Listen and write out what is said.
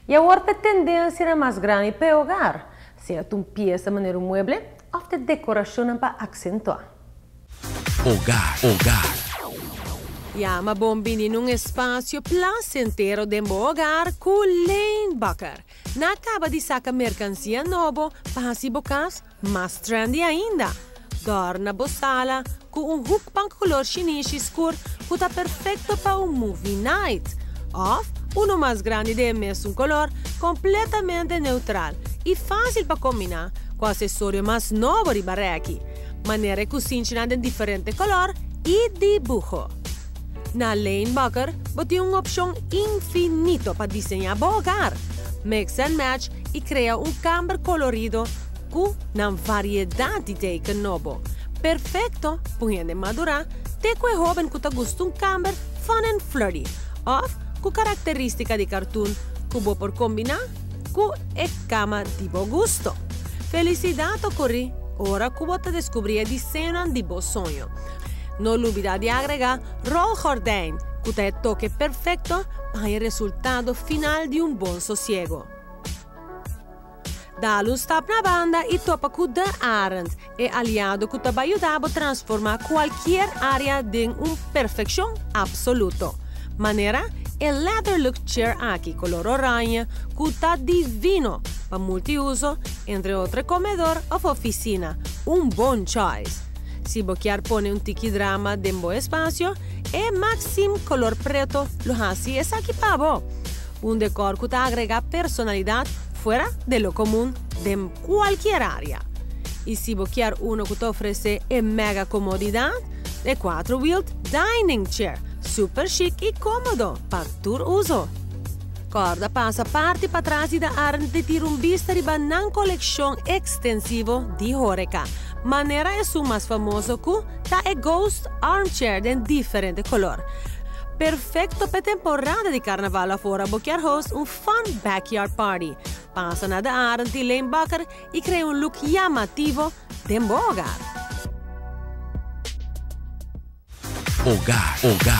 Y awor e tendencia mas grandi pa hogar, sea un pieza manera un mueble of di decoracion pa acentua. Hogar, hogar. Yama bon bini den un espacio placentero di hogar cu Lane Bakker. Nan a caba di saca mercancia nobo pa haci bo cas mas trendy ainda. Dorna bo sala cu un hoekbank color shinishi scur cu ta perfecto pa un movie night. Of uno mas grandi di mesun color, completamente neutral y facil pa combina cu accesorio mas nobo di bareki. Manera cushina di diferente color y dibuho. Na Lane Bakker bo tin un opcion infinito pa diseña bo hogar. Mix and match y crea un camber colorido cu un variedad di teken nobo. Perfecto pa hende madura, te cu hoben cu ta gusta un camber fun and flirty. Of cu caracteristica di cartoon cu bo por combina cu e cama di bo gusto. Felicidad ta core ora cu bo descubri e diseño di bo soño. No lubida di agrega rolgordijn, cu ta e toke perfecto pa e resultado final di un bon sosiego. Dal un stap na banda y topa cu De Arend, e aliado cu ta yuda transforma cualkier area den un perfeccion absoluto. Manera e leather look chair aki, color oranje, cu ta divino pa multiuso, entre otro comedor of oficina. Un bon choice. Si bo kier pone un tiki drama den bo espacio, e Maxim color preto lo haci esaki pa bo. Un decor cu ta agrega personalidad fuera di lo comun den cualkier area. Y si bo kier uno cu ta ofrece e mega comodidad, e 4-wheeled dining chair, super chic y comodo pa tur uso. Corda pasa parti patras di Arend di tira un bista riba nan coleccion extensivo di horeca. Manera esun mas famoso cu ta e Ghost Armchair den diferente color. Perfecto pa temporada di carnaval of ora bo kier host un fun backyard party. Pasa na De Arend y Lane Bakker y crea un look yamativo den bo hogar. Hogar, hogar.